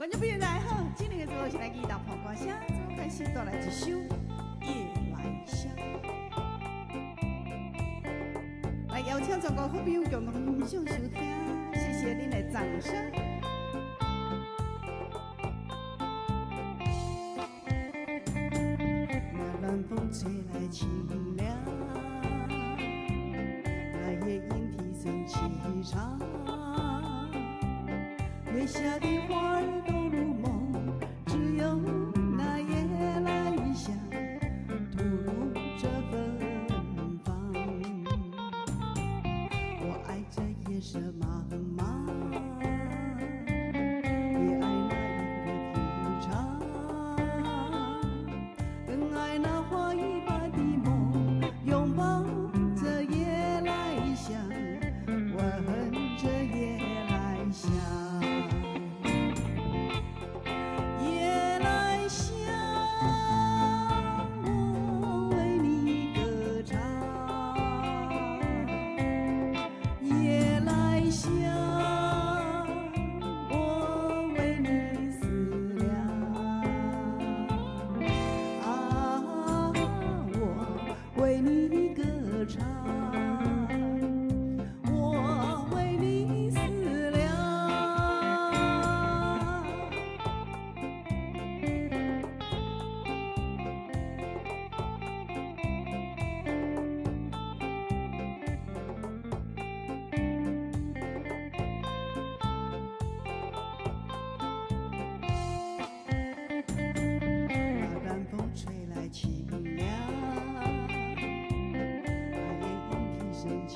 觀眾朋友大家好，今日的節目是來吉他破歌聲，這擺開始帶來一首《夜來香》，來邀請全國好朋友共同欣賞收聽，謝謝恁的掌聲。那南風吹來清涼，那夜鶯啼聲淒長，月下的花兒都入夢，只有那夜來香吐露著芬芳。我愛這夜色茫茫，也愛那鶯歌啼唱，更愛那花一般的夢，擁抱著夜來香，吻著夜來香。夜來香，我為你歌唱。夜來香，我為你思量。啊，我為你歌唱，我為你思量。那南風吹來清涼，那夜鶯啼聲淒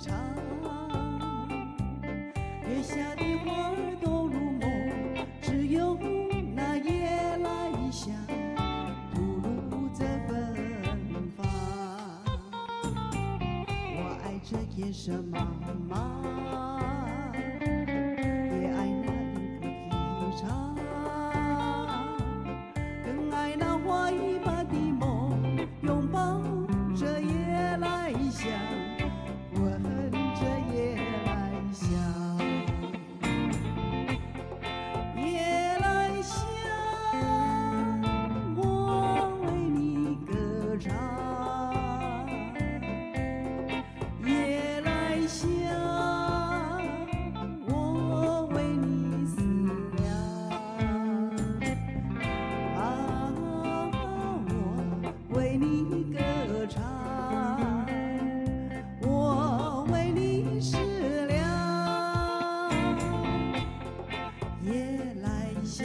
長，月下的花兒都入夢，只有那夜來香吐露著芬芳。我愛這夜色茫茫，也愛那鶯歌啼唱，更愛那花一般的夢，擁抱著夜來香，吻著夜來香。夜來香，我為你歌唱。夜來香，我為你思量。啊，我為你歌唱，我為你思量。夜來香，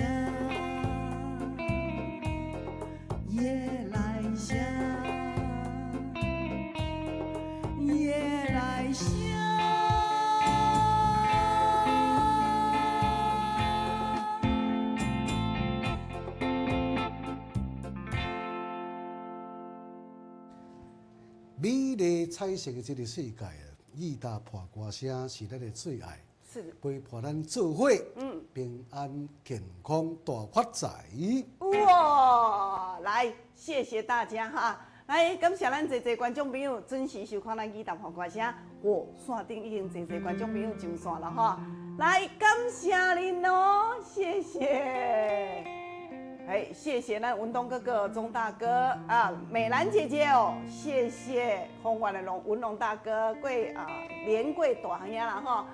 夜來香，夜來香。美麗彩色的這個世界啊，吉他破歌聲是咱的最愛，陪伴咱做伙，平安健康大發財。哇！來，謝謝大家哈！來，感謝咱濟濟觀眾朋友準時收看咱吉他破歌聲。哦，線頂已經濟濟觀眾朋友上線了哈！來，感謝恁哦，謝謝。哎，謝謝咱文東哥哥、鍾大哥啊，美蘭姐姐哦，謝謝宏源的龍文龍大哥、貴啊連貴大兄啦哈，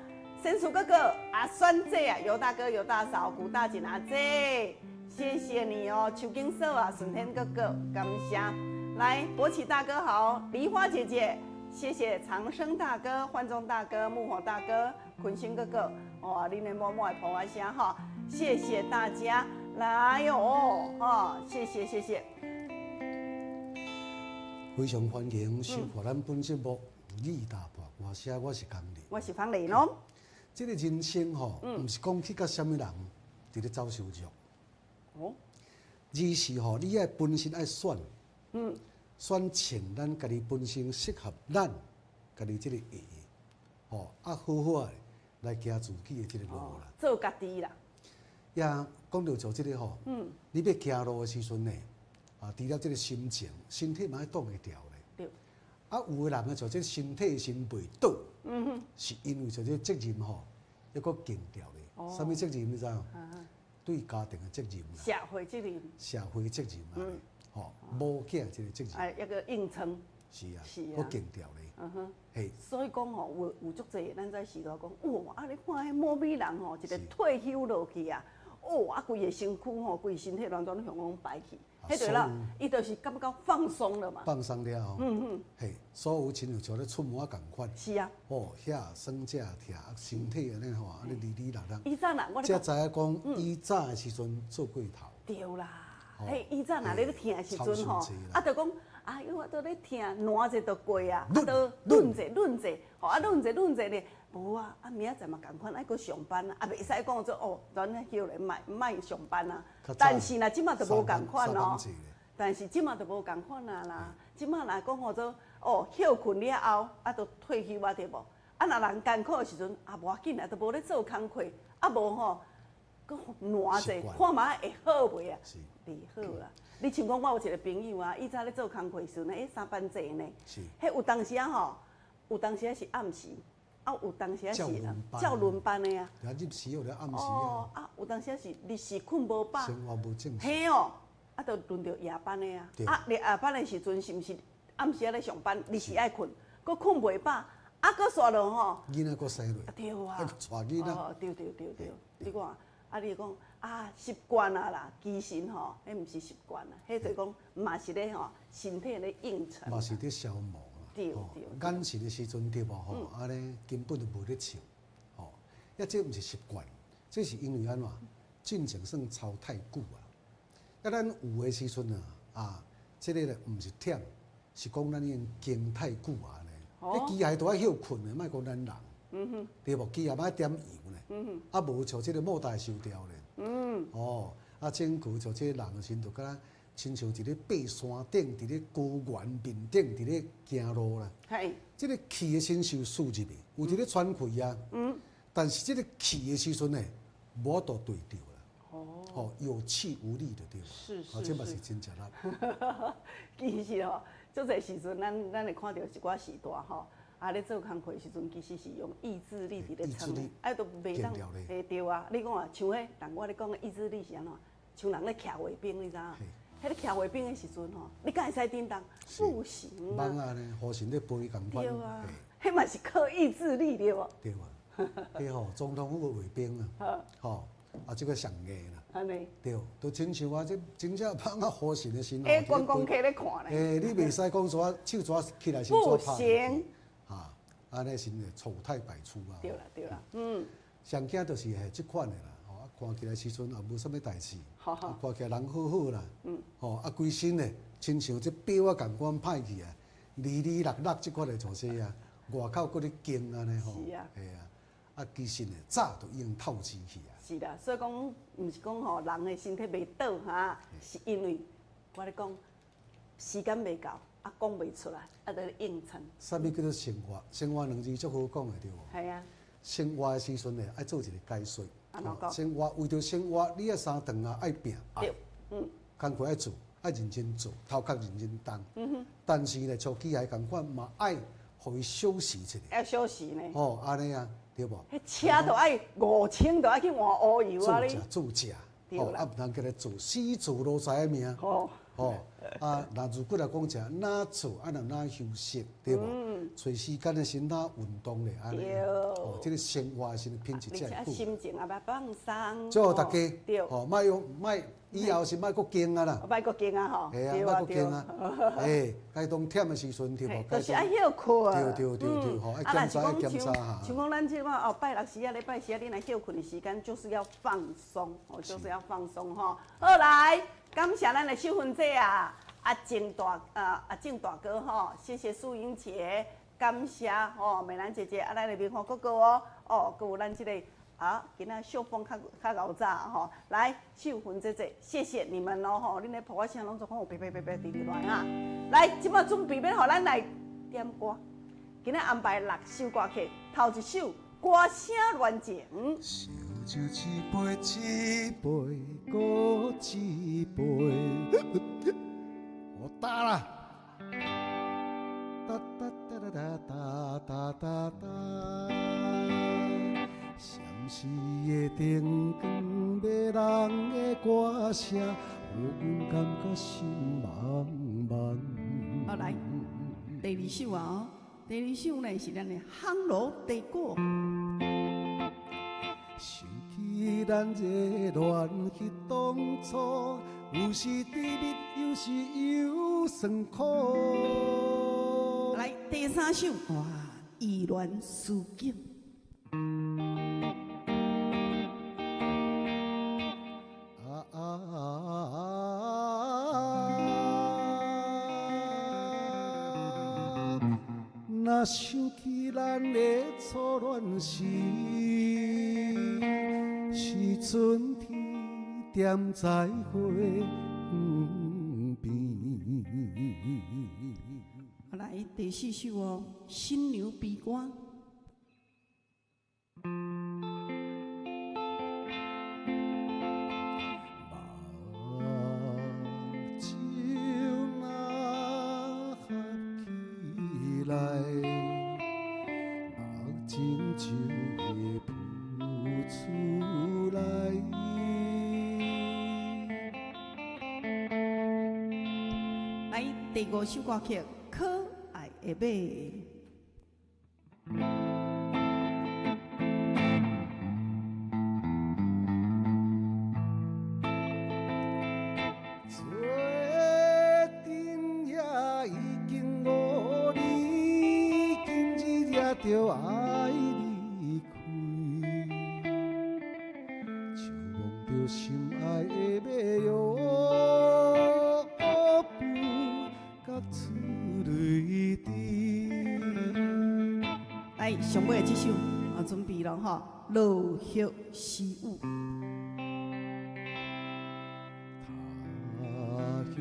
伸叔哥哥、阿酸姐啊，尤大哥、尤大嫂、古大姐阿姐，謝謝你哦，邱金嫂啊，順天哥哥，感謝。來，博奇大哥好，梨花姐姐，謝謝長生大哥、焕忠大哥、木火大哥、坤興哥哥，哇，恁的滿滿的捧愛聲哈，謝謝大家。來喲，哈，謝謝謝謝。非常歡迎收看咱本節目《吉他破歌聲》，我是江麗，我是方麗儂。這個人生吼，毋是講去佮啥物人佇咧走相逐，而是吼，你愛本身愛選，選穿咱家己本身適合咱家己這個鞋，吼，啊好好的來行自己的這個路啦。做家己啦。也講著做這個吼，你欲行路的時陣呢，啊，除了這個心情、身體嘛愛擋會牢咧。啊，有的人呢，就這身體先袂倒，是因為就這責任吼，猶閣更牢咧。啥物責任你知無？對家庭的責任啦，社會責任，社會責任啊，吼，某囝這個責任，哎，一個應承，是啊，是啊，閣強調咧，嘿，所以講吼，有足濟，咱在時代講，哇，啊，你看彼某美人吼，一個退休落去啊，哦，啊，規個身軀吼，規個身體完全攏予人擺去，彼對啦，伊就是感覺放鬆了嘛。放鬆了後，嘿，所有親像像咧出門仔仝款。是啊。哦，遐酸這疼，身體按呢吼，按呢離離落落。以前啦，我才知影講，以早的時陣做過頭。對啦，嘿，以前若咧咧疼的時陣吼，啊，就講，哎喲，我都咧疼，爛者就過啊，啊，都忍者忍者，吼，啊，忍者忍者咧，無啊，啊，明仔載嘛仝款愛閣上班啊，啊，袂使講做哦，咱咧休咧莫莫上班啊。但是若這馬就無仝款哦。但是這馬就無仝款啊啦，這馬若講號做哦，歇睏了後，啊，就退休啊，對無？啊，若人艱苦的時陣，啊，無要緊啊，都無咧做工課，啊，無吼，閣爛者，看覓會好袂啊？袂好啦。你像講我有一個朋友啊，以前咧做工課時陣，彼三班制呢，彼有當時啊吼，有當時啊是暗時，啊有當時啊是照輪班的啊。啊，入時有咧暗時哦，啊有當時啊是日時睏無飽，生活無正常。嘿哦，啊，就輪著夜班的啊。啊，夜班的時陣是毋是暗時啊咧上班，日時愛睏，閣睏袂飽，啊，閣煞落吼。囡仔閣生落。對啊。啊，閣帶囡仔。哦，對對對對，你看。啊！你講啊，習慣啊啦，其實吼，彼毋是習慣啦，彼就講嘛是咧吼，身體咧應承。嘛是佇消磨啦。對對。眼神的時陣對無吼？按呢根本就無咧笑，吼！啊，這毋是習慣，這是因為按怎？進前算操太久啊。啊，咱有的時陣啊，啊，這個咧毋是忝，是講咱已經經太久啊呢。彼機械都愛歇睏的，莫講咱人。對無？機械嘛愛點油呢。啊，無像這個莫大收掉咧。哦，啊，整個像這個人的時陣，就敢若親像佇咧爬山頂，佇咧高原面頂，佇咧行路啦。這個氣的身受輸入去，有佇咧喘氣啊。但是這個氣的時陣呢，無法度對著啦。哦。有氣無力就對。是是是。哦，這嘛是真食力。其實吼，足濟時陣，咱會看著一寡時代吼。啊！咧做工課時陣，其實是用意志力佇咧撐的，啊，都袂當，嘿對啊！你講啊，像彼，人我咧講的意志力是按怎？像人咧徛衛兵，你知影？彼咧徛衛兵的時陣吼，你敢會使振動？不行啊！蠓仔呢，雨神咧飛仝款。對啊，彼嘛是靠意志力對無？對啊，彼吼總統府的衛兵啊，吼啊，這個上硬啦。按呢？對，都親像啊，這真正蠓仔雨神的時陣。欸，觀光客咧看咧。欸，你袂使講說手抓起來先不行。哈，按呢是醜態百出啊！對啦對啦，嗯。上驚就是係這款的啦，吼啊，看起來時陣也無啥物代誌，看起來人好好啦，吼啊，規身呢，親像這錶仔仝款歹去啊，離離落落這款的做勢啊，外口閣咧驚按呢吼，是啊，嘿啊，啊，其實呢，早就已經透支去啊。是啦，所以講，毋是講吼人的身體袂倒哈，是因為我咧講時間袂到。啊，講袂出來，啊，就應承。啥物叫做生活？生活兩字足好講的對無？係啊。生活的時陣呢，愛做一個解說。按怎講？生活為著生活，你愛三頓啊愛拚。對。嗯。工課愛做，愛認真做，頭殼認真動。但是呢，像機械仝款嘛，愛予伊休息一下。愛休息呢。哦，按呢啊，對無？彼車都愛5000，都愛去換烏油啊！你。做食做食，哦，啊，毋通叫伊做死做奴才的命。哦。吼啊！若如果來講者，哪做啊，若哪休息，對無？揣時間的時哪運動咧，按呢。哦，這個生活的時品質才會好。心情也欲放鬆。祝大家，吼，莫用莫以後是莫閣驚啊啦。莫閣驚啊吼。嘿啊，莫閣驚啊。嘿，該當忝的時陣對無？就是愛歇睏。對對對對，吼，愛檢查愛檢查哈。像講咱這擺哦，拜六時啊，禮拜時啊，你若歇睏的時間就是要放鬆，哦，就是要放鬆吼。好來。感謝咱的秀芬姐啊，阿靜大啊，阿靜大哥吼，謝謝素英姐，感謝吼美蘭姐姐，啊，咱的明華哥哥哦，哦，閣有咱這個啊，今仔秀峰較較𠢕早吼，來秀芬姐姐，謝謝你們哦吼，恁的噗仔聲攏總講有白白白白直直來哈，來，這擺準備欲予咱來點歌，今仔安排六首歌曲，頭一首歌聲戀情。燒酒一杯一杯，閣一杯，我打啦！噠噠噠噠噠噠噠噠，閃烁的燈光欲來人的歌聲，予阮感覺心茫茫。好，來，第二首啊，第二首呢是咱的《烘爐地鼓》。想起咱熱戀彼當初，有時甜蜜，有時又酸苦。來，第三首，哇，意亂思景。啊啊啊！若想起咱的初戀時，是春天踮在花園邊。來，第四首哦，《新娘悲歌》。目睭若合起來，目睛就會浮出來。來，第五首歌曲《可愛的馬》。做陣也已經五年，今日也著愛離開，像望著心愛的馬哟，不覺出淚滴。來，上尾的這首啊，準備了吼，《落葉私語》。他鄉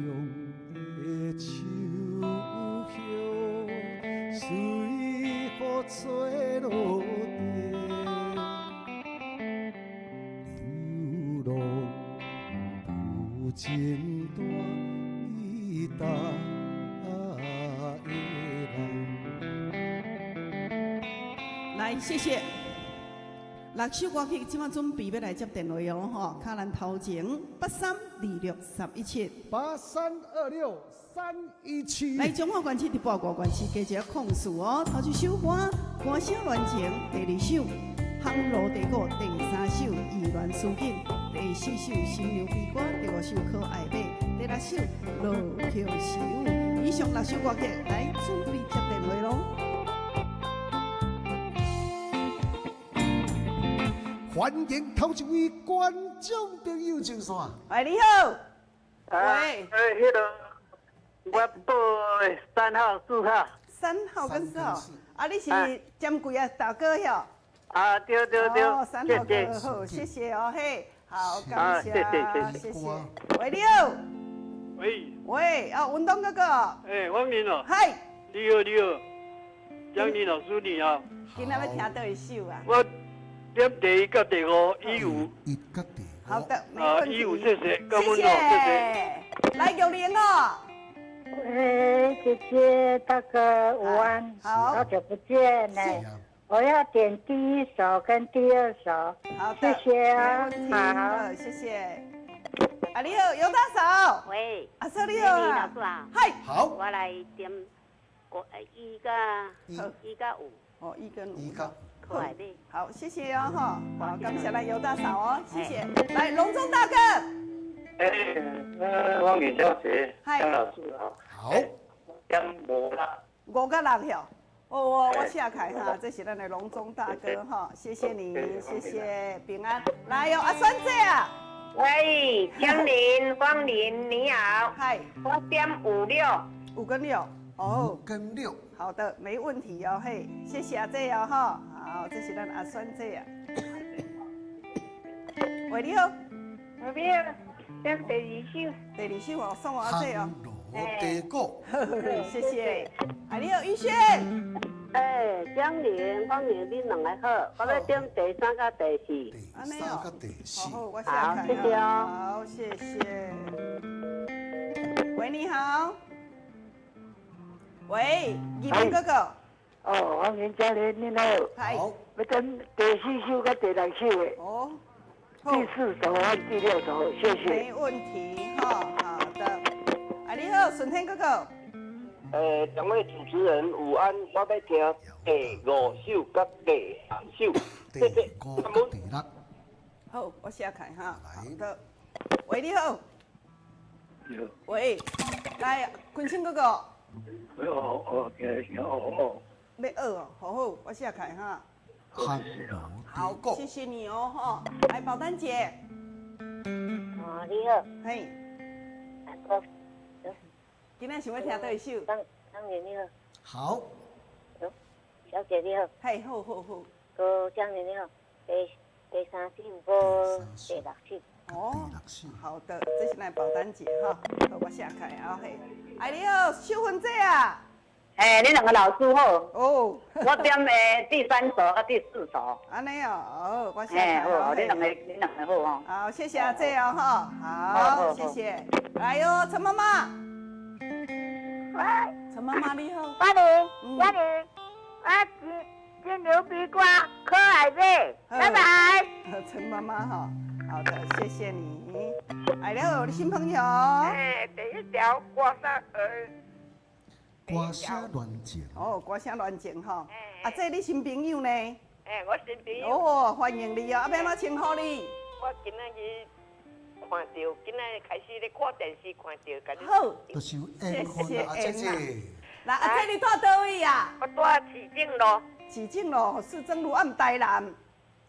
的秋葉，隨雨吹落地，流浪不剪断你搭的人。來，謝謝。六首歌曲，這擺準備欲來接電話哦，吼，敲咱頭前8326317， 8326317。來，彰化縣市直播外縣市加一個控訴哦。頭一首歌《歌聲戀情》，第二首《烘爐地鼓》，第三首《意亂思景》，第四首《新娘悲歌》，第五首《可愛馬》，第六首《落葉私語》。以上六首歌曲，來準備接電話囉。歡迎頭一位觀眾朋友上線。喂，你好。啊，喂，欸，彼个我報3號、4號。3號跟4號三跟四。啊，你是占貴啊，大哥喲。啊，對對對，哦，3號謝謝。哥好，謝謝哦，嘿，好，感啊謝，謝謝謝謝謝。喂，你好。喂，喂，啊，文東哥哥。欸，汪玲哦。嗨。你好，你好，江玲老師你好。今仔欲聽佗一首啊？我點第一佮第五，一五。一佮第五。好的，沒問題。一五，謝謝，感恩謝哦，謝謝。來，玉玲哦。欸，姐姐大哥午安，好，好久不見呢。我要點第一首跟第二首。好的，謝謝啊，好，謝謝。啊，你好，尤大嫂。喂，阿嫂你好啊。老師啊。嗨。好。我來點一佮五。哦，一跟五。一佮。可愛的。好，謝謝哦，哈，好，感謝咱尤大嫂哦，謝謝。來，龍中大哥。欸，汪玲小姐，江老師好。好。點五啦。五佮六哟。哦，我寫開哈，這是咱的龍中大哥哈，謝謝你，謝謝平安。來哦，阿孫姐啊。喂，江玲、芳玲，你好。嗨。我點5、6。 5跟6，哦。5跟6。好的，沒問題哦，嘿，謝謝阿姐哦，哈，好，這是咱阿孫姐啊。喂，你好。我要點第二首。第二首哦，送我阿姐哦。烘爐地鼓。謝謝。啊，你好，玉軒。欸，江玲、芳玲，你兩個好，我欲點第三佮第四。第三佮第四。好，我好，謝謝哦。好，謝謝。喂，你好。喂，義文哥哥。哦，歡迎嘉玲，你好。好。欲點第四首佮第六首的。哦。第四首和第六首，谢谢。没问题哈，好的。啊，你好，顺天哥哥。两位主持人午安，我欲听第五首佮第六首，第五佮第六。好，我写开哈。好的。喂，你好。喂，来，坤生哥哥。哦哦，哦哦。欲学哦，好好，我写开哈。好，好，谢谢你哦，哈。来，宝丹姐。哦，你好。嘿。阿哥。今仔想欲听佗一首？张张姐你好。好。小姐你好。嘿，好好好。哥，江玲你好。第三首阁第六首。哦，好的，这是咱宝丹姐哈，好，我写开啊嘿。哎，你好，秀芬姐啊。嘿，你两个老师好。哦。我点的第三首佮第四首。按呢哦，哦，我写开。好，你两个好哦。好，谢谢阿姐哦，哈，好，谢谢。来哟，陈妈妈。喂。陈妈妈你好。欢迎，欢迎，啊，金牛比歌可爱的，拜拜。陈妈妈哈，好的，谢谢你。来了，我的新朋友。哎，第一条歌声歌声恋情。哦，歌声恋情吼。啊，这你新朋友呢？哎，我新朋友。哦，欢迎你哦！啊，欲按怎称呼你？我今仔日看著，今仔日开始咧看电视，看著，共你。好。就是有缘分啊，阿姐姐。来，阿姐你住佗位啊？我住市政路。市政路，市政路，啊，毋台南。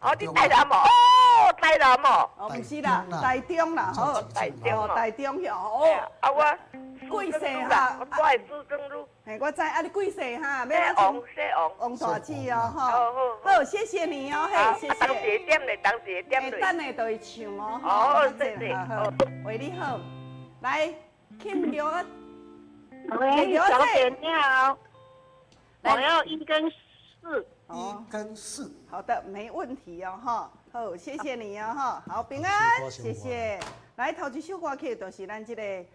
哦，你台南哦？哦，台南哦。哦，毋是啦，台中啦，好，台中哦，台中哟，哦。啊，我几岁哈？我住在市政路。嘿，我知，啊，你几岁哈？姓王，姓王。王大姊哦，吼。好，谢谢你哦，嘿，谢谢。当时点咧，当时点咧。等下就会唱哦，好，谢谢。好，喂，你好，来，庆玉啊。喂，小姐你好。我要一跟四。一跟四。好的，没问题哦，哈。好，谢谢你哦，哈。好，平安，谢谢。来，头一首歌曲就是咱这个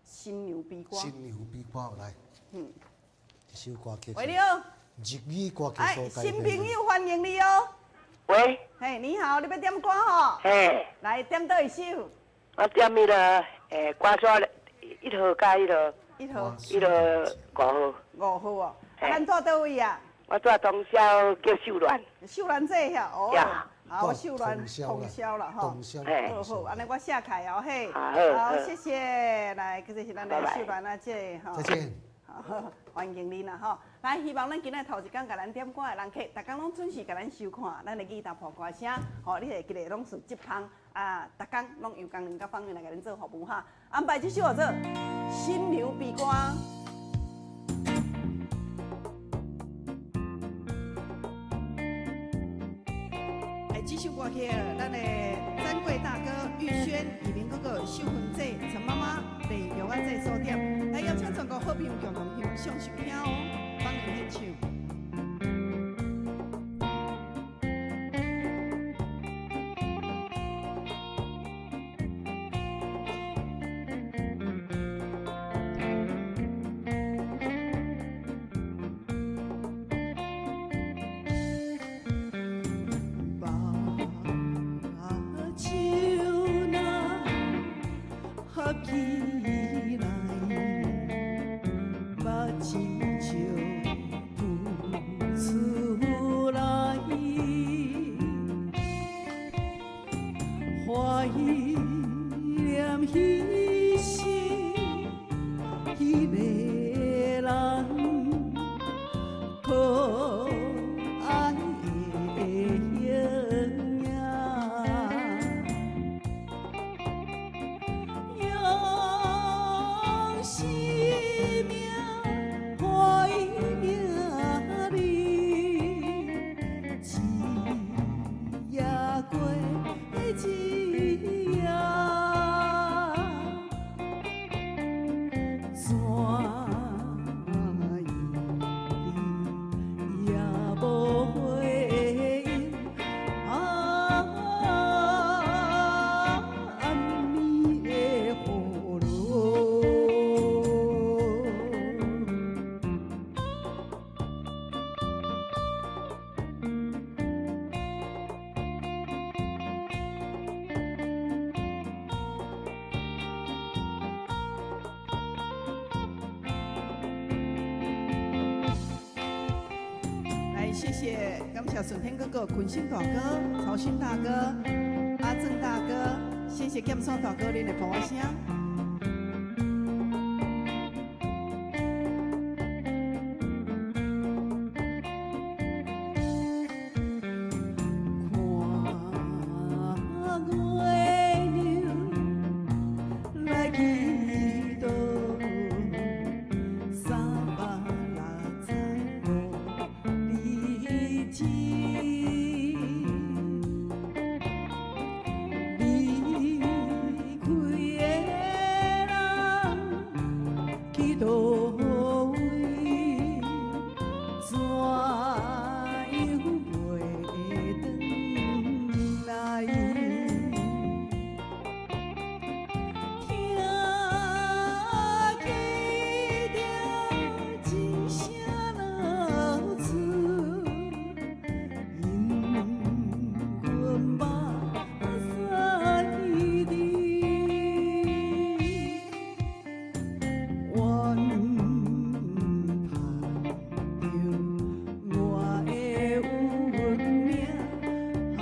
新娘悲歌。新娘悲歌来。这首歌曲。喂，你好。日语歌曲所改编。新朋友欢迎你哦。喂。嘿，你好，你欲点歌吼？嘿。来，点佗一首？我点彼个，歌手一号佮彼个。一号。彼个五号。五号哦。啊，咱住佗位啊？我住通霄，叫秀兰。秀兰姐遐哦。好，秀兰通霄啦吼。好好，按呢我写开哦嘿。好，谢谢。来，这是咱的秀兰阿姐吼。再见。好，欢迎你啦吼。来，希望咱今仔头一工共咱点歌的人客，逐工拢准时共咱收看咱的语踏破歌声。吼，你会记得拢是这芳啊，逐工拢由工人佮芳玲来共恁做服务哈。安排这首叫做《新娘悲歌》。这首歌曲，咱的展贵大哥玉轩、以明哥哥秀芬姐、陈妈妈、李玉阿姐所点，来邀请全国好朋友共同欣赏收听哦，帮您献唱。起来，目睭笑。謝謝，感謝順天哥哥、坤興大哥、曹興大哥、阿正大哥，謝謝劍山大哥恁的噗仔聲。看月亮來祈禱，365日，離開的人去佗位，怎樣袂轉來？聽見一聲老厝，因阮目屎滴，怨嘆著我的運命，啊，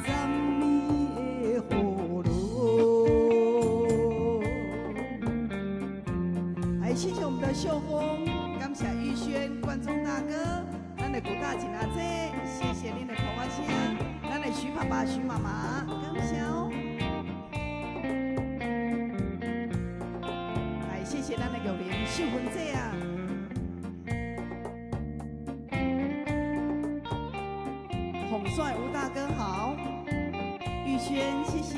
十年的雨落。來，謝謝我們的秀峰，感謝玉軒、冠中大哥，咱的古大姐阿姐，謝謝恁的噗仔聲，咱的徐爸爸、徐媽媽，感謝哦。來，謝謝咱的玉玲、秀芬姐啊。洪帥吳大哥好，玉軒，謝謝。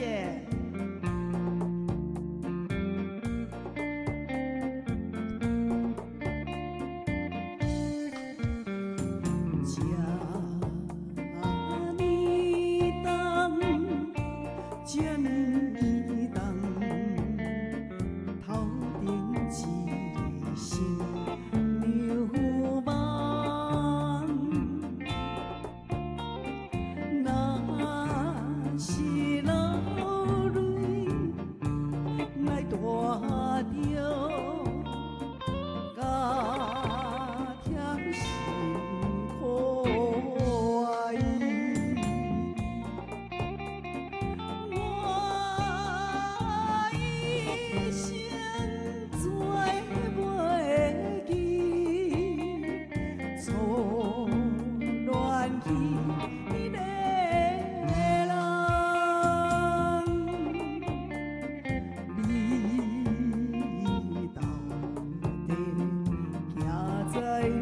這呢重，這呢重，頭頂一個新娘夢。若是流淚來帶著，加添心可愛。我一生做袂記，初戀彼個人，你到底行在哪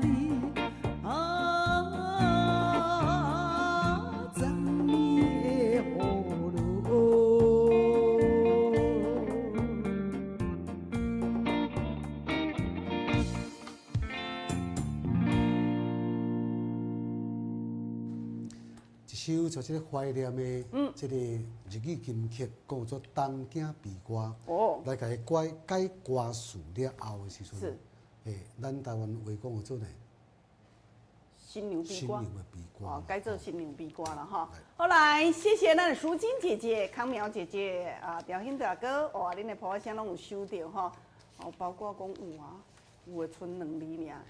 裡？啊，十年的雨落。一首就這個懷念的，這個日語金曲，講做《東京悲歌》。來共伊改改歌詞了後的時陣，咱台灣話講做呢？新娘悲歌。新娘的悲歌。哦，改做新娘悲歌了哈。好來，謝謝咱的淑金姐姐、康苗姐姐啊，調興大哥，哇，恁的噗仔聲攏有收著吼。哦，包括講有啊，有的賰兩字爾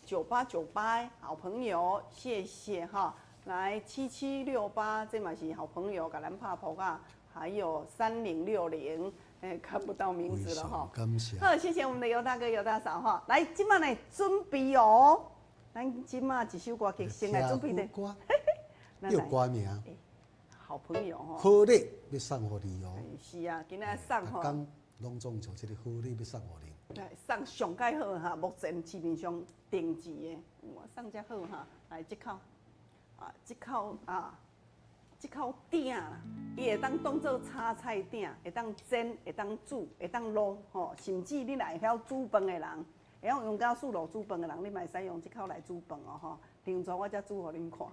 ，10779898好朋友，謝謝哈。來7768，這嘛是好朋友，共咱拍噗仔，還有3060，看不到名字了哈。感謝。好，謝謝我們的尤大哥、尤大嫂哈。來，這馬來準備哦，咱這馬一首歌曲先來準備的。歌，有歌名。好朋友吼。好禮欲送予你哦。是啊，今仔送吼。逐工攏總就這個好禮欲送予你。來送上蓋好哈，目前市面上定制的，有啊，送遮好哈。來，這口啊，這口啊，這口鼎啦，伊會當當做炒菜鼎，會當煎，會當煮，會當滷吼，甚至你若會曉煮飯的人，會曉用膠水爐煮飯的人，你嘛會使用這口來煮飯哦吼。另外我才煮予恁看，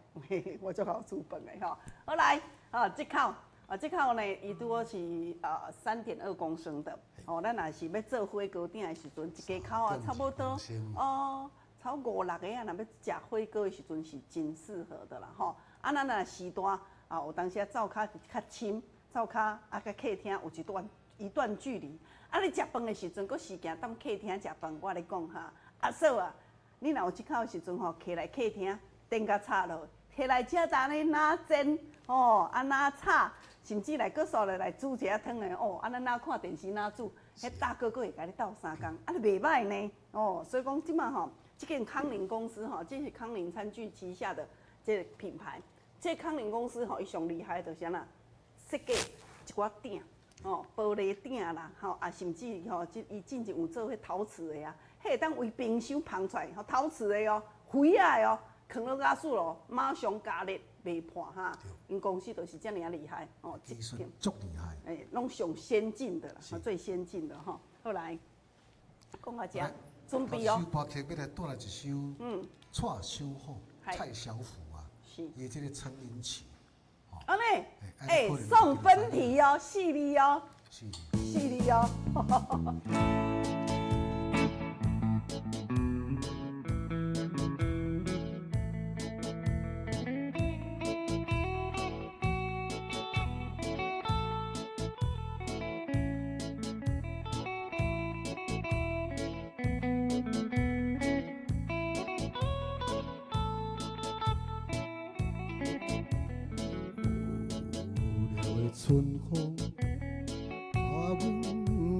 我足𠢕煮飯的吼。好來，啊，這口啊，這口呢，伊拄好是3.2公升的。哦，咱若是欲做火鍋鼎的時陣，一家口啊，差不多哦，差五六個啊，若欲食火鍋的時陣是真適合的啦吼。啊，咱若時大啊，有當時啊走較較深，走較啊較客廳有一段一段距離。啊，你食飯的時陣，閣時行踮客廳食飯，我咧講哈，阿嫂啊，你若有這口的時陣吼，徛來客廳，電共插落，摕來食當咧哪煎吼，啊哪炒，甚至來閣煞來來煮一下湯的哦，啊咱哪看電視哪煮，彼大哥閣會共你鬥相共，啊你袂䆀呢，哦，所以講這馬吼，這間康寧公司吼，這是康寧餐具旗下的這個品牌，這個康寧公司吼，伊上厲害的就是按怎設計一寡鼎。哦，玻璃鼎啦，吼啊，甚至吼，這伊進前有做彼陶瓷的啊，彼會當為冰箱捧出來，吼陶瓷的哦，肥仔的哦，囥落瓦斯爐，馬上加熱，袂破哈。𪜶公司就是遮爾仔厲害，哦，技術足厲害，欸，攏上先進的啦，最先進的吼。後來講到這，準備哦。首歌曲欲來帶來一首，嗯，蔡小虎，蔡小虎啊，是，伊這個成名曲。按呢，欸，送分題哦，四字哦，四字哦。無聊的春風，伴阮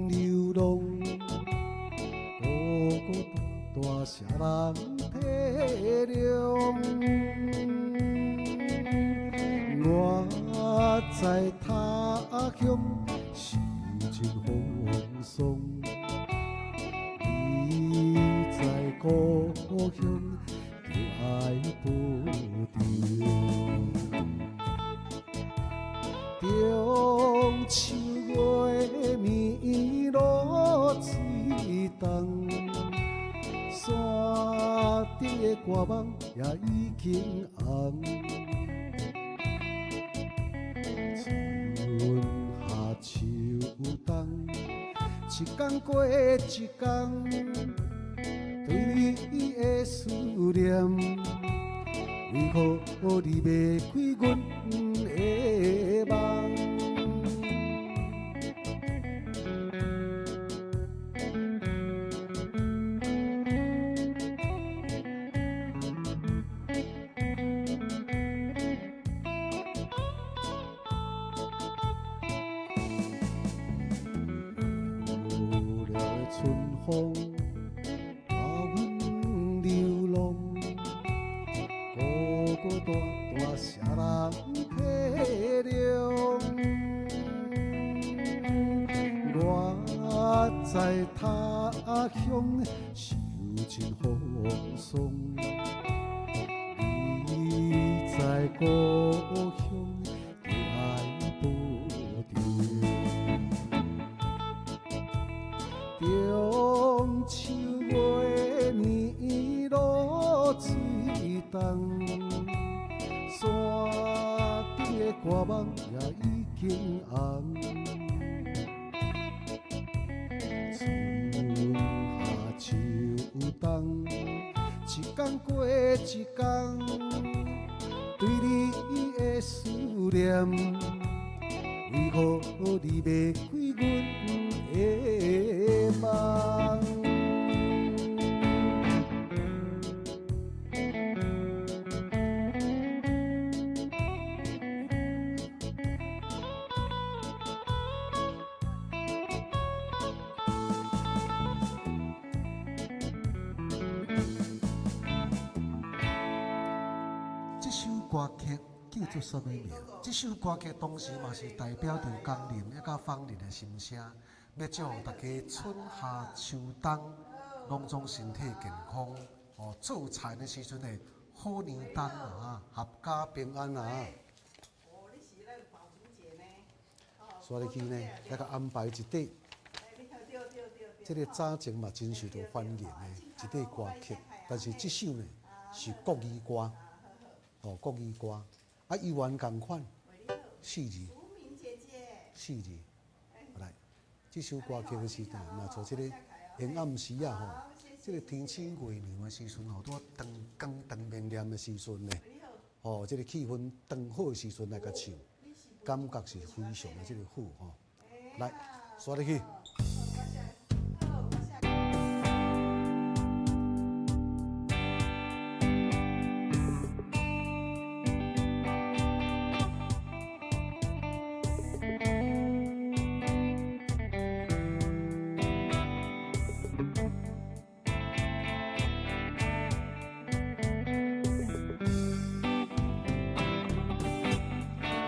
流浪，孤孤單單，誰人體諒？我在他鄉受盡風霜，你在故鄉求愛不得。中秋月暝露水重，山頂的歌夢也已經紅。春夏秋冬，一工過一工，對你的思念，為何你袂開阮的夢？無聊的春風，伴阮流浪，孤孤單單，誰人體諒？我在他鄉受盡風霜，你在故鄉求愛不得。中秋月暝露水重，山頂的歌夢也已經紅。春夏秋冬，一工過一工，對你的思念，為何你袂開阮的夢？這首歌曲叫做啥物名？這首歌曲當時嘛是代表著江寧抑佮芳齡的心聲，欲祝予大家春夏秋冬攏總身體健康，哦，做田的時陣會好年冬啊，闔家平安啊。煞入去呢，來共安排一塊，這个早前嘛真受到歡迎的一塊歌曲，但是這首呢是國語歌，哦，國語歌，啊，猶原仝款，四字，四字，來，這首歌曲的時陣，嘛做這個下暗時啊吼，這個天青月亮的時陣吼，拄仔當光當面念的時陣呢，吼，這個氣氛當好的時陣來共唱，感覺是非常的這个好吼。來，刷入去。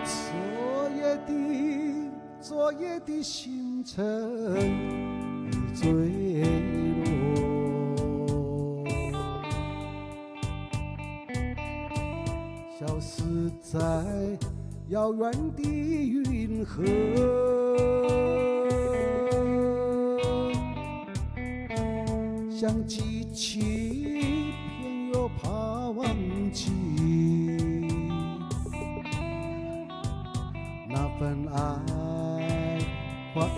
昨夜的昨夜的星辰已坠落，消失在遥远的云河。想记起，偏又怕忘记。那份爱换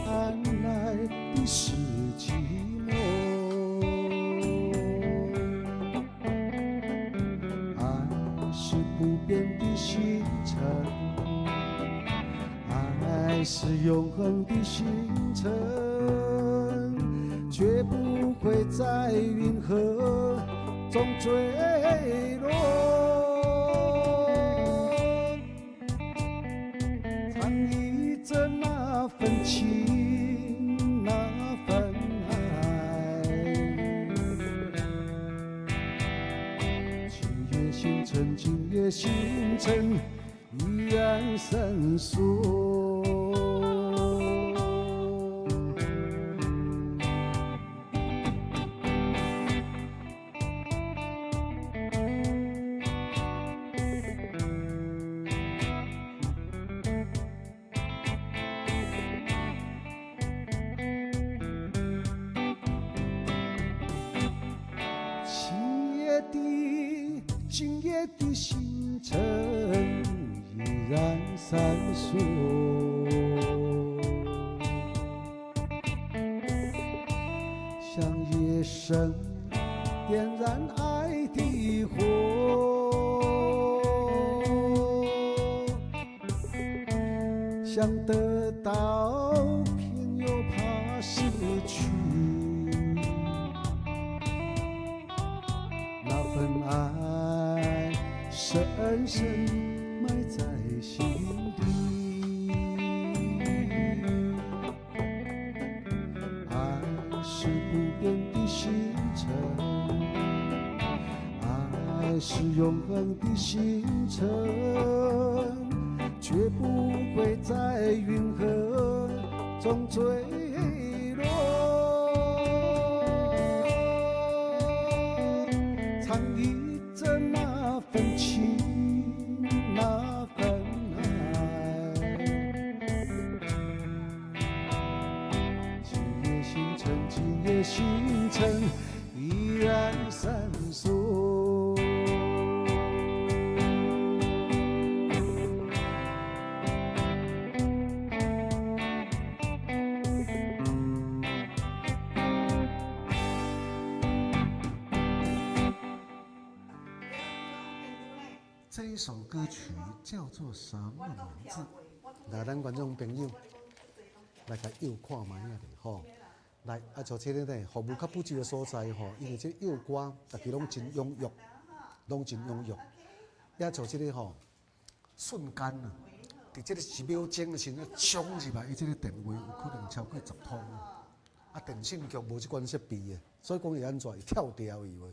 来的是寂寞。爱是不变的星辰，爱是永恒的星辰，绝不会在云河中坠落。藏匿着那份情，那份爱。今夜星辰，今夜星辰依然闪烁。今夜的今夜的星辰依然闪烁，像夜深点燃爱的火，想得到，偏又怕失去。那份爱深深埋在心底。爱是不变的星辰，爱是永恒的星辰，绝不会在云河中坠落。藏匿着那份情，那份爱。今夜星辰，今夜星辰依然闪烁。这一首歌曲叫做什么名字？来，咱观众朋友来共幼看覓仔咧吼。来，啊，像這个呢，服務較不濟的所在吼，因為這個幼歌，逐家攏真踴躍，攏真踴躍。也像這個吼，瞬間啊，佇這個一秒鐘的時陣，衝入來，伊這個電話有可能超過10通。啊，電信局無這款設備的，所以講會按怎？會跳掉去無？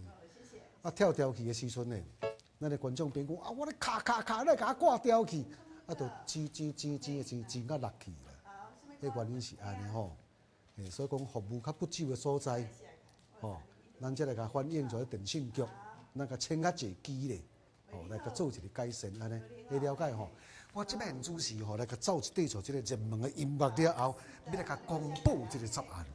啊，跳掉去的時陣呢，咱的觀眾朋友講啊，我咧卡卡卡，你共我掛掉去，啊，就錢錢錢錢錢錢甲落去啦。彼原因是按呢吼，欸，所以講服務較不濟的所在，吼，咱才來共反映出來電信局，咱共請較濟機咧，吼，來共做一個改善按呢，會了解吼。我這擺現主持吼，來共走一塊做這個熱門的音樂了後，欲來共公布這個答案。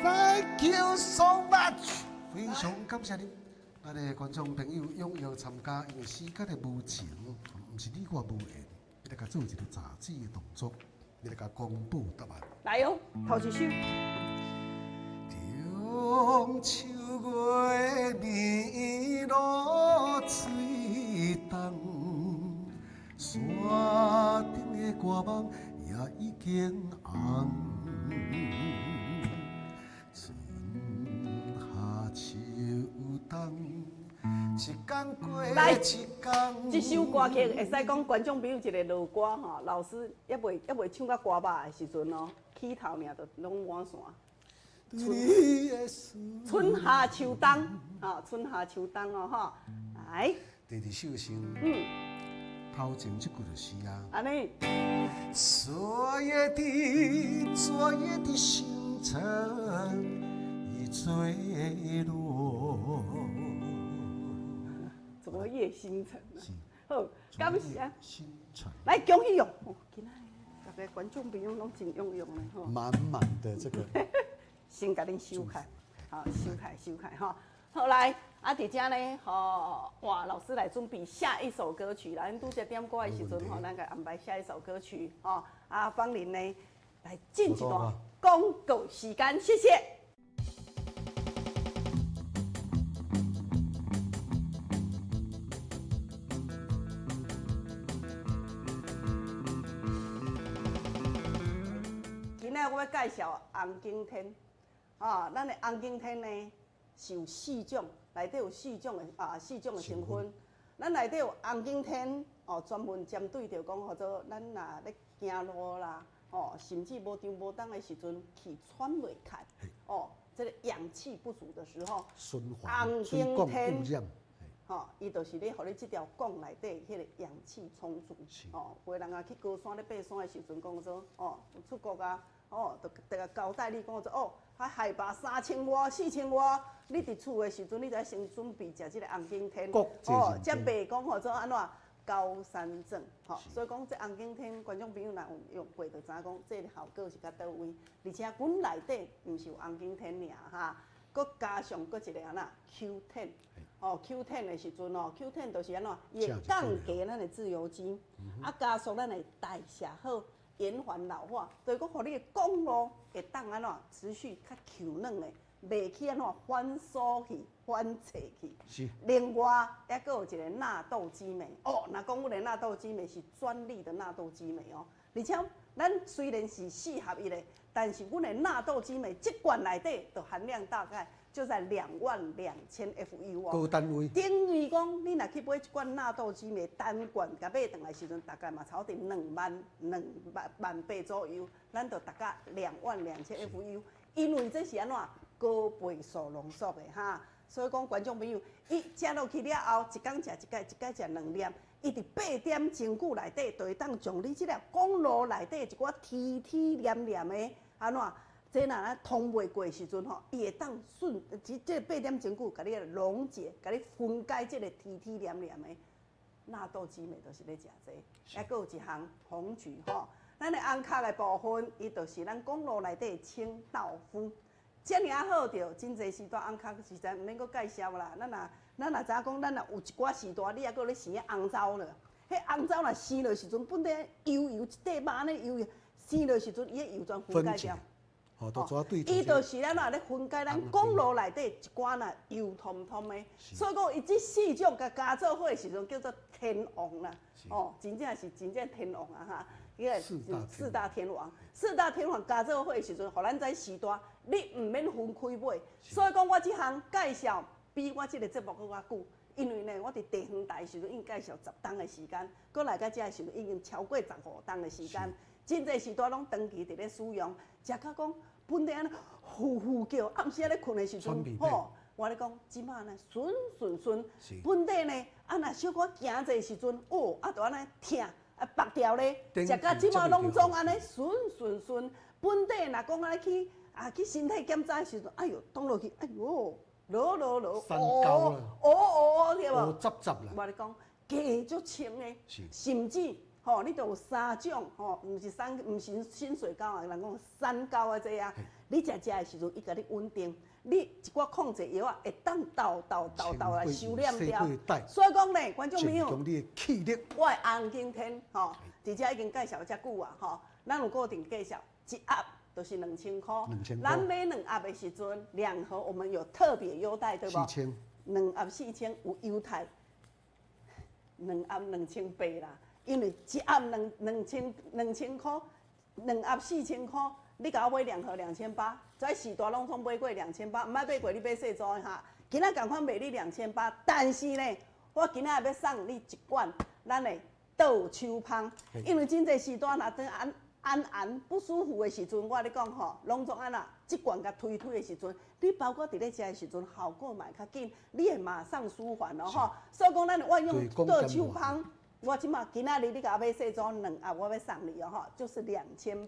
Thank you so much，非常感謝你，咱的觀眾朋友踴躍參加，因為時間的無情，毋是你我無緣，你來共做一個雜誌的動作，你來共公布答案。來哦，頭一首。中秋月暝露水重，山頂的歌夢也已經紅。春夏秋冬，一工過來一工。這首歌曲會使講觀眾朋友一个落歌吼，老師猶未唱到歌肉的時陣哦，起頭爾就攏滿線。春夏秋冬，吼，春夏秋冬哦，吼，來。第二首先，頭前這句就是啊。按呢。昨夜的昨夜的星辰已墜落。昨夜星辰。好，感謝。星辰。來，恭喜哦！今仔逐个觀眾朋友攏真踴躍呢，吼。滿滿的這個。先共恁收開，好，收開，收開，吼。好來，啊，佇遮呢，吼，哇，老師來準備下一首歌曲啦。咱拄則點歌的時陣，吼，咱共安排下一首歌曲，吼。啊，芳玲呢，來進一段廣告時間，謝謝。今仔我欲介紹紅景天，啊，咱的紅景天呢是有四種，內底有四種的啊，四種的成分。咱內底有紅景天，哦，專門針對著講，號做咱若咧行路啦，哦，甚至無張無動的時陣，氣喘袂開，哦，這个氧氣不足的時候，紅景天，吼，伊就是咧，予你這條管內底彼个氧氣充足，哦，有的人啊去高山咧爬山的時陣，講說，哦，出國啊，哦，就就共交代你講說，哦，海拔3000外、4000外，你佇厝的時陣，你就愛先準備食這个紅景天，哦，才袂講號做按怎高山症，吼，所以講這紅景天，觀眾朋友若有用過，就知影講這个效果是較佗位，而且阮內底毋是有紅景天爾哈，閣加上閣一个按怎 Q10。哦，Q10 的時陣哦，Q10 就是按怎，伊會降低咱的自由基，啊，加速咱的代謝好，延緩老化，就是講，予你的管路會當按怎持續較 Q 軟的，袂去按怎反鎖去、反切去。是。另外，抑閣有一个納豆激酶哦，若講阮的納豆激酶是專利的納豆激酶哦，而且咱雖然是四合一的，但是阮的納豆激酶這罐內底的含量大概就在22,000 FU 哦。高單位。等於講，你若去買一罐納豆激酶單罐，共買轉來時陣，大概嘛差不多兩萬萬八左右，咱就大概22,000 FU。因為這是按怎高倍數濃縮的哈，所以講觀眾朋友，伊食落去了後，一工食一擺，一擺食兩粒，伊佇八點鐘久內底，就會當將你這粒管路內底一寡黐黐黏黏的按怎？這若咱通袂過的時陣吼，伊會當順，這八點鐘久，共你溶解，共你分解這个黐黐黏黏的納豆激酶，就是咧食這个。抑閣有一項紅曲吼，咱的紅殼的部分，伊就是咱公路內底的清道夫，遮爾好著，真濟時段紅殼實在毋免閣介紹啦。咱若知影講，咱若有一寡時段，你抑閣咧生紅糟了，彼紅糟若生落時陣，本底油油一塊肉呢油油，生落時陣，伊的油全分解掉。伊就是按怎咧分解咱管路內底一寡若油通通的，所以講伊這四種共加做伙的時陣叫做天王啦，哦，真正是真正天王啊哈！伊個四大天王，四大天王加做伙的時陣，予咱這時代你毋免分開買，所以講我這項介紹比我這个節目閣較久，因為呢，我佇地方台的時陣已經介紹10冬的時間，閣來到遮的時陣已經超過15冬的時間。真濟時段攏長期佇咧使用，食到講本底按呢呼呼叫，暗時仔咧睏的時陣，吼，我咧講，這馬呢順順順，本底呢，啊若小可行者時陣，哦，啊就按呢疼，啊縛掉咧，食到這馬攏總按呢順順順，本底若講按呢去啊去身體檢查的時陣，哎喲，擋落去，哎喲，落落落，哦哦哦，對無？雜雜啦。我咧講，加足清的，甚至。吼，你著有三種吼，毋是三，毋是清水膠啊，人講三高啊這啊。你食食的時陣，伊共你穩定，你一寡控制藥啊，會當沓沓沓沓來收斂掉。所以講咧，觀眾朋友，我的紅景天吼，佇遮已經介紹遮久啊，吼，咱有固定介紹一盒就是2000箍，咱買兩盒的時陣，兩盒我們有特別優待，對無？4000。兩盒4000有優待，兩盒2800啦。因為一盒2000箍，兩盒4000箍，你共我買兩盒2800，在時代攏總買過2800，毋愛買過你買細組的哈。今仔仝款賣你2800，但是呢，我今仔欲送你一罐咱的倒手芳，因為真濟時代若當按按按不舒服的時陣，我咧講吼，攏總按那，這罐共推推的時陣，你包括佇咧食的時陣，效果嘛會較緊，你會馬上舒緩哦吼。所以講，咱運用倒手芳。我這馬今仔日你共我買細組兩盒，我欲送你哦吼，就是2800，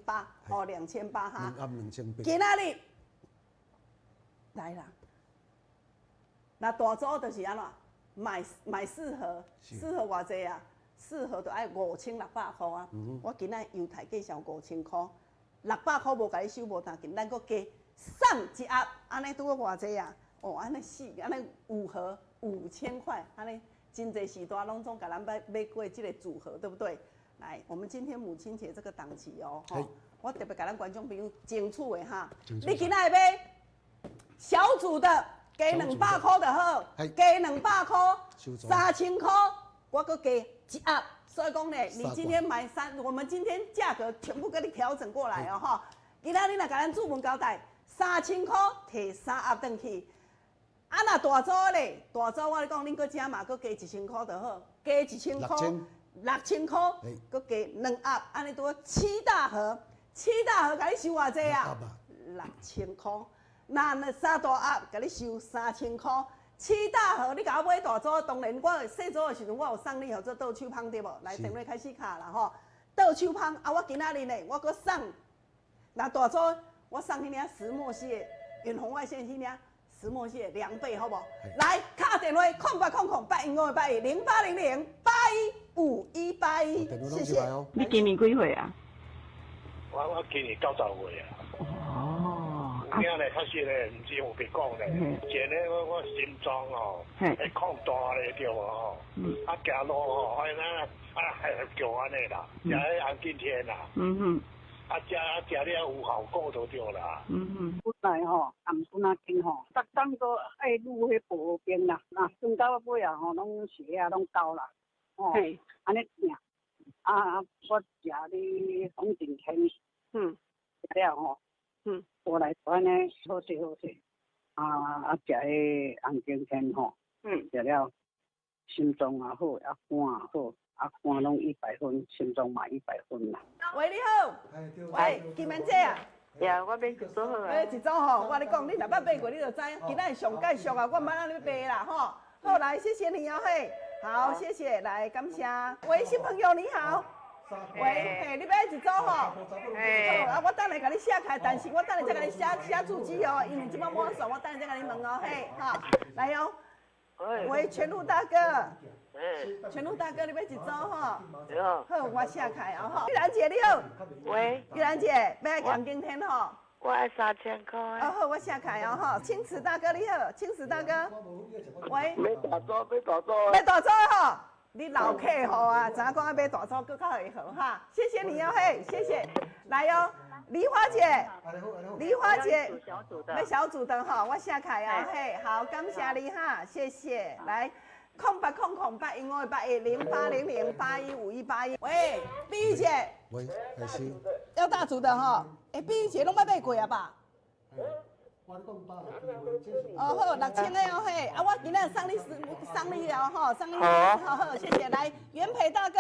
哦兩千八哈。兩盒2800。今仔日來啦，那大組就是按怎，買四盒，四盒偌濟啊？四盒就愛5600箍啊。我今仔優待介紹5000箍，600箍無共你收無當緊，咱閣加送一盒，按呢拄好偌濟啊？哦，按呢四，按呢五盒5000塊，按呢。真濟時段攏總共咱買買過這個組合，對不對？來，我們今天母親節這個檔期哦，吼，我特別共咱觀眾朋友爭取的哈。你今仔日買小組的，加200箍就好，加200箍，3000箍，我閣加一盒。所以講呢，你今天買三，我們今天價格全部給你調整過來哦，哈。今仔日你若共咱主文交代，3000箍提三盒轉去。啊，若大組咧，大組我咧講，恁閣加碼，閣加1000箍就好，加1000箍，6000箍，閣加兩盒，按呢拄好七大盒，七大盒共你收偌濟啊？6000箍。若那三大盒，共你收3000箍。七大盒，你共我買大組，當然我細組的時陣，我有送你號做倒手芳對無？來，電話開始敲啦吼，倒手芳啊！我今仔日呢，我閣送，若大組我送彼領石墨烯的遠紅外線彼領。石墨烯2倍，好無？來，敲電話0800 8000 0800 815181，謝謝。你今年幾歲啊？我今年90歲啊。哦。有影咧，確實咧，毋是有白講咧。前咧，我心臟哦，會擴大咧，對無吼？啊，行路吼，反正啊係叫按呢啦，食彼紅景天啦。啊，食啊食了有效果就對啦。本來吼，暗陣仔緊吼，逐工都愛擼彼薄冰啦，啊，算到尾啊吼，攏血壓攏高啦，吼，按呢疼。啊，我食咧紅景天，食了吼，過來就按呢好勢好勢。啊啊，食彼紅景天吼，食了心臟也好，啊肝也好。啊，肝攏100分，心臟嘛100分啦。喂，你好。喂，金敏姐啊。呀，我買一組好啊。買一組吼，我共你講，你若捌買過，你就知。今仔日上繼續啊，我毋捌按呢賣啦吼。好，來，謝謝你哦，嘿。好，謝謝，來，感謝。喂，新朋友你好。喂，嘿，你買一組吼？好，啊，我等下共你寫開，但是我等下再共你寫寫住址哦，因為這擺滿線，我等下再共你問哦，嘿，好，來哦。喂，全路大哥。全路大哥，你欲一組吼？好，我寫開哦吼。玉蘭姐你好。喂。玉蘭姐，欲愛紅景天吼？我愛3000箍。哦好，我寫開哦吼。青瓷大哥你好，青瓷大哥。喂。欲大組，欲大組。欲大組吼，你老客戶啊，知影講愛買大組閣較會好哈。謝謝你哦嘿，謝謝。來哦，梨花姐。梨花姐。欲小組的吼，我寫開哦嘿，好，感謝你哈，謝謝。來。0800 8000 0800 815181。喂，碧玉姐。喂，開始。要大組的哈，哎，碧玉姐攏捌買過啊吧？哦好，6000个哦嘿，啊我今仔送你送你哦吼，送你好好，谢谢。來，元培大哥，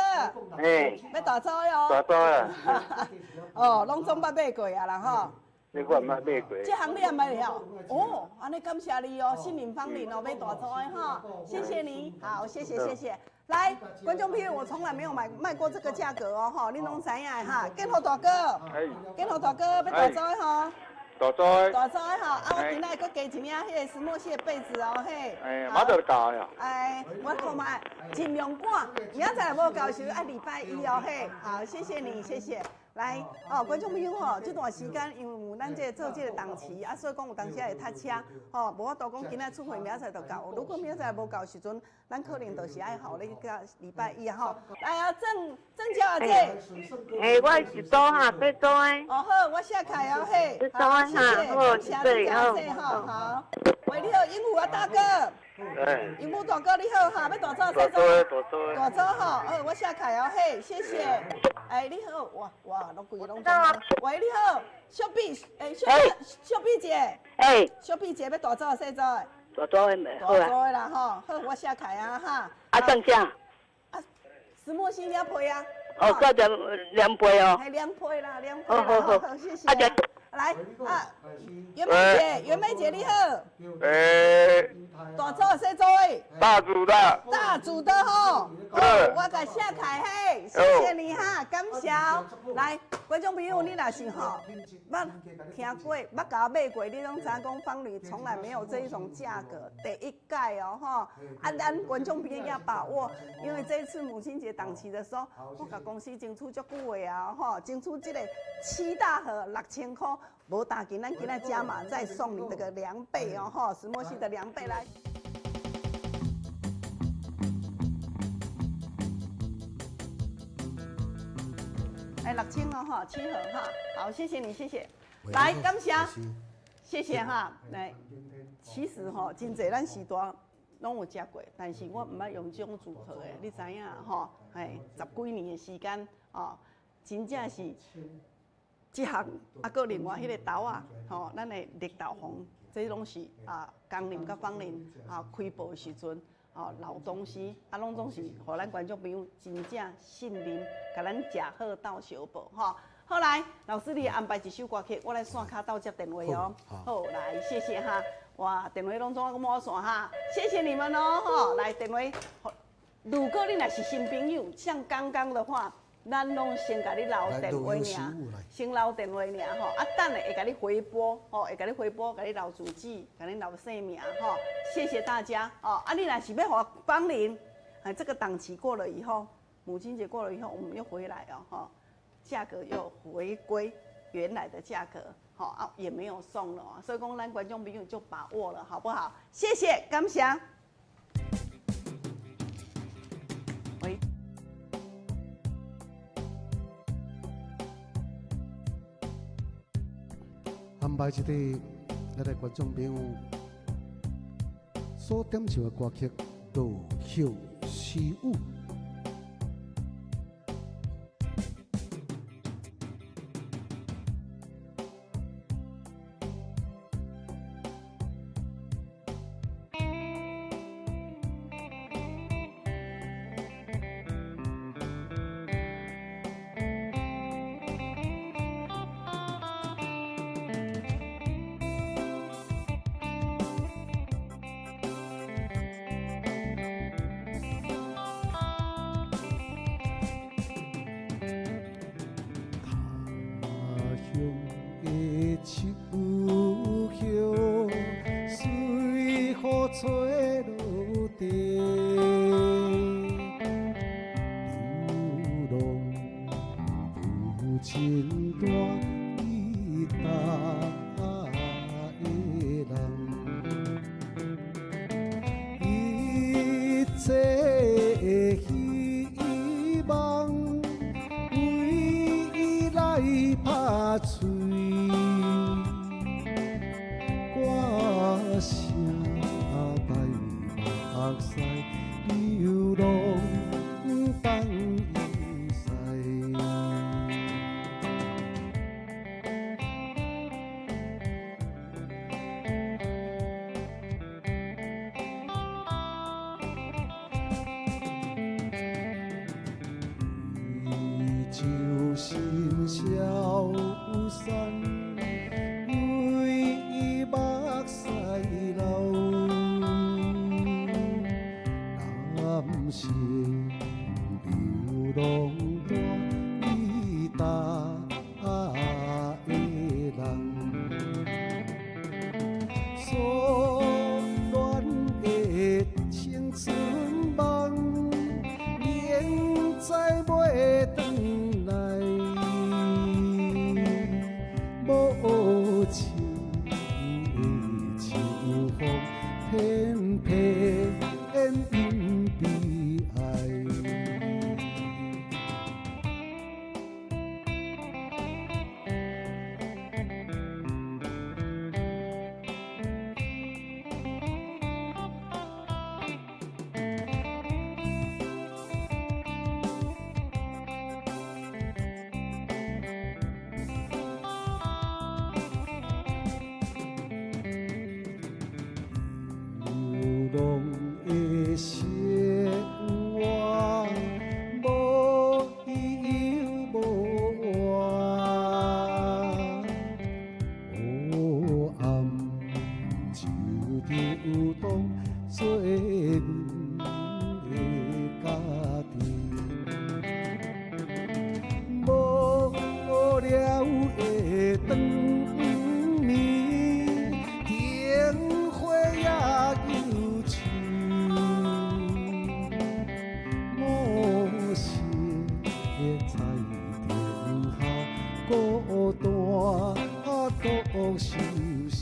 哎，欲大組哦，大組啊，哦，攏總捌買過啊啦吼。這我毋捌買過。這項你也買了？哦，按呢感謝你哦，信任芳鄰哦，買大組的哈，謝謝你，好，謝謝謝謝。來，觀眾朋友，我從來沒有買賣過這個價格哦，吼，你攏知影的哈。建豪大哥，建豪大哥，欲大組的吼。大組。大組的吼，啊，我今仔閣加一領彼個石墨烯的被子哦，嘿。哎，馬上就到呀。哎，我看覓，盡量趕，明仔載若無夠時，愛禮拜一哦，嘿。好，謝謝你，謝謝。來，哦，觀眾朋友吼，這段時間因為有咱這個做這個檔期，啊，所以講有當時會塞車，吼，無法度講今仔出貨，明仔載就到。如果明仔載無到時陣，咱可能就是愛予你到禮拜一吼。來啊，鄭鄭小姐。欸，我一組哈，八組的。哦好，我寫開哦嘿。好，謝謝，感謝你小姐吼，好。喂，你好，鸚鵡啊大哥。哎。鸚鵡大哥你好哈，欲大組細組？大組。大組吼，好，我寫開哦嘿，謝謝。哎，你好，哇哇，攏規個攏。喂，你好，小碧，哎，小小碧姐。哎。小碧姐欲大組細組？大組的，大組的啦吼，好，我寫開啊哈。啊，送啥？啊，石墨烯兩批啊。哦，閣兩批哦。係兩批啦，兩批。好好好，謝謝。來啊，袁梅姐，袁梅姐你好。欸。大組細組？大組的。大組的吼。我共寫開嘿，謝謝你哈，感謝。來，觀眾朋友，你若是吼，捌聽過，捌共我買過，你攏知影講芳鄰從來沒有這一種價格，第一屆哦吼。啊，咱觀眾朋友要把握，因為這一次母親節檔期的時候，我共公司爭取足久的啊吼，爭取這個七大盒6000塊，無打緊，咱今仔加碼再送你這個涼被哦吼，石墨烯的涼被來。哎，6000哦哈，7盒哈，好，謝謝你，謝謝。來，感謝，謝謝哈。來，其實吼，真濟咱時代攏有食過，但是我毋捌用這種組合的，你知影吼？哎，十幾年的時間哦，真正是這項啊，閣另外彼個豆仔吼，咱的綠豆黃，這攏是啊，江林佮芳鄰啊開播的時陣。哦，老東西啊，攏總是予咱觀眾朋友真正信任，共咱食好鬥相報吼。好來，老師你安排一首歌曲，我來線跤鬥接電話哦。好，來，謝謝哈。哇，電話攏總閣滿線哈，謝謝你們哦。吼，來電話，如果你若是新朋友，像剛剛的話，咱攏先共你留電話爾，先留電話爾吼。啊，等下會共你回撥，吼，會共你回撥，共你留住址，共你留姓名，吼。謝謝大家哦。啊，你若是欲予芳鄰，哎，這個檔期過了以後，母親節過了以後，我們又回來哦，吼，價格又回歸原來的價格，好啊，也沒有送了，所以講咱觀眾朋友就把握了，好不好？謝謝，感謝。喂。安排一個咱的觀眾朋友所點唱的歌曲《落葉私語》。秋的秋風，偏偏悲哀。流浪的生活，無依無倚，黑暗就當做阮的家己，無聊的長暝，燈火也憂愁，五色的彩燈下，孤單獨相思。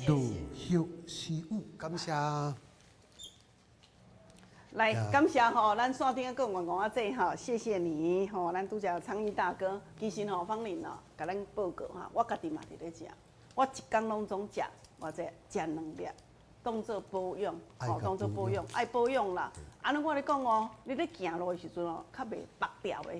落葉私語，感謝。來，感謝吼，咱線頂個員工阿姐吼，謝謝你吼，咱拄才昌毅大哥，其實吼，芳玲哦，共咱報告哈，我家己嘛佇咧食，我一工攏總食，偌濟食兩粒，當做保養，吼，當做保養，愛保養啦。按呢我咧講哦，你咧行路的時陣哦，較袂縛掉的，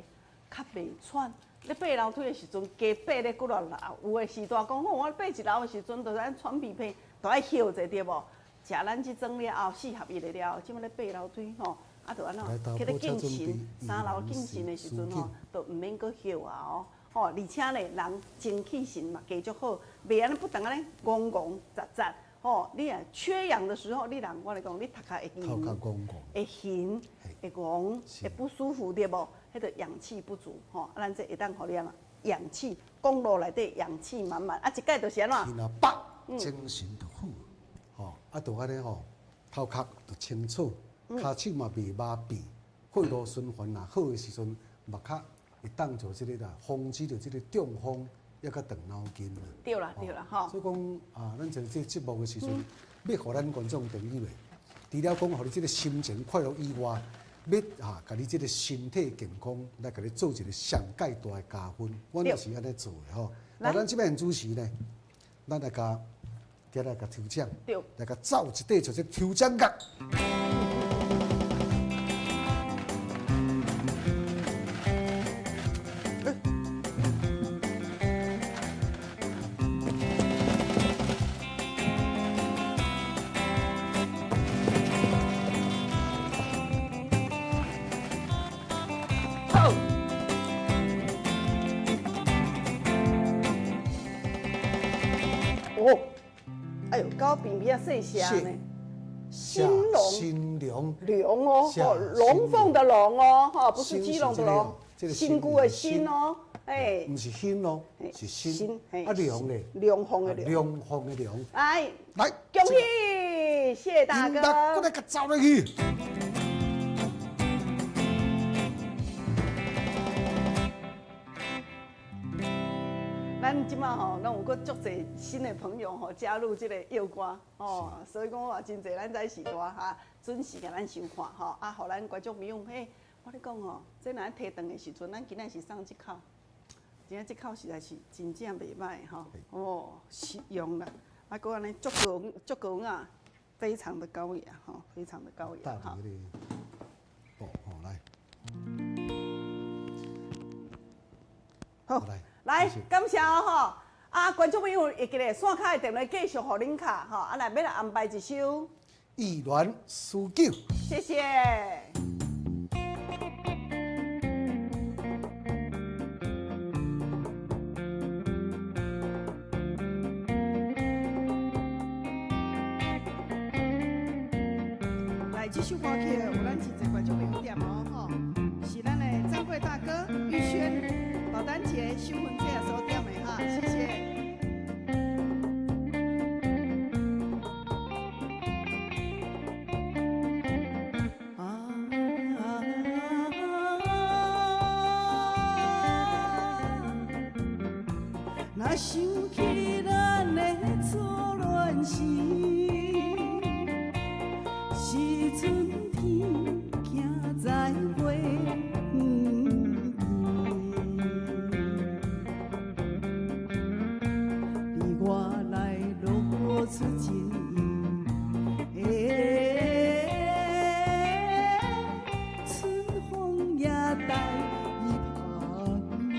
較袂喘。你爬樓梯的時陣，加爬咧幾落樓，有的時大講吼，我爬一樓的時陣，就按喘鼻鼻，都愛歇者對無？食咱這種了後，四合一的了後，這擺咧爬樓梯吼，啊，就按怎？去咧敬神，三樓敬神的時陣吼，就毋免閣歇啊哦。吼，而且咧，人精氣神嘛加足好，袂按呢不但按呢戇戇雜雜。吼，你若缺氧的時候，你人我來講，你頭殼會暈，會暈，會戇，會不舒服對無？彼個氧氣不足，吼，啊，咱這會當予你按怎？氧氣，公路內底氧氣滿滿，啊，一擺就是按怎？天啊，精神就好，吼，啊，就按呢吼，頭殼就清楚，跤手嘛袂麻痹，血路循環若好的時陣，嘛較會當做這個啦，防止著這個中風，抑閣斷腦筋啦。對啦，對啦，吼。所以講啊，咱做這個節目的時陣，欲予咱觀眾朋友的，除了講予你這個心情快樂以外，欲哈，共你這個身體健康來共你做一個上蓋大的加分，阮就是按呢做的吼。那咱這擺主持呢，咱來共，今來共抽獎，來共走一塊就是抽獎角。哦，哎喲，搞邊邊仔細聲呢？興隆，興隆，龍哦，龍鳳的龍哦，哈，不是基隆的龍，新菇的新哦，哎，毋是興哦，是新，啊龍咧，龍鳳的龍，龍鳳的龍，來，來，恭喜，謝大哥，過來共走落去。咱這擺吼，攏有閣足濟新的朋友吼加入這個藥歌吼，所以講我也真濟咱在時代哈，準時共咱收看吼，啊，予咱觀眾朋友嘿，我咧講吼，這若提腸的時陣，咱今仔是送這口，真正這口實在是真正袂歹吼，哦，實用啦，啊，閣按呢足高足高雅，非常的高雅吼，非常的高雅哈。來，好。來，感謝哦吼！啊，觀眾朋友會記咧，線卡的電話繼續予恁敲吼，啊，來欲來安排一首《意亂思久》。謝謝。來，這首歌曲有咱真濟觀眾朋友點哦，吼，是咱的張貴大哥、玉軒、保丹姐、秀芬姐所點的哈，謝謝。若想起咱的初戀時，是春天行在花園邊，你我來露出情意，欸，春風也帶香味。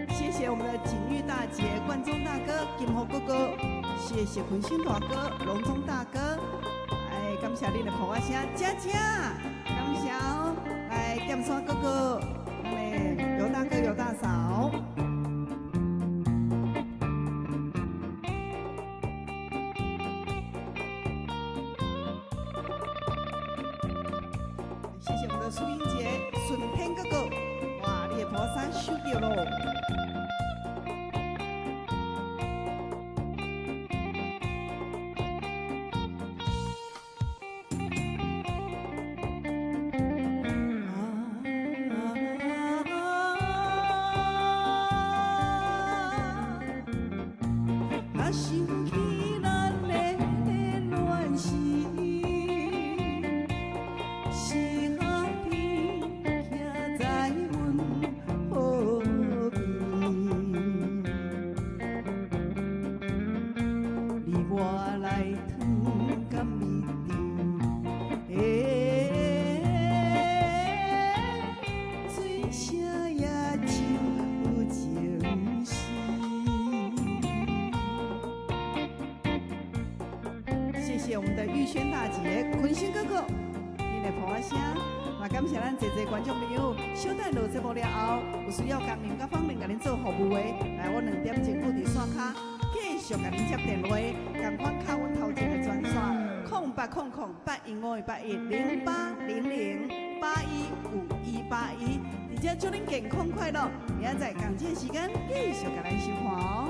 謝謝我們的錦玉大姐、冠中大哥、金福哥哥，謝謝坤興大哥、龍中大哥，哎，感謝恁的抱我聲，佳佳，感謝哦，來劍山哥哥，咱的尤大哥、尤大嫂。謝謝我們的蘇英杰、順天哥哥，哇，你的婆衫收到咯。若想起咱的戀時，是夏天徛在阮河邊，你我來糖佮蜜甜，欸，水聲也像有情詩。謝謝我們的玉軒大姐、坤興哥哥，恁的抱我聲，嘛感謝咱濟濟觀眾朋友。小等落節目了後，有需要工人佮方便共恁做服務的，來我2點鐘固佇線跤，繼續共恁接電話，仝款敲阮頭前的專線08008158108008015181，佇遮祝恁健康快樂，明仔載仝這個時間繼續共咱收看哦。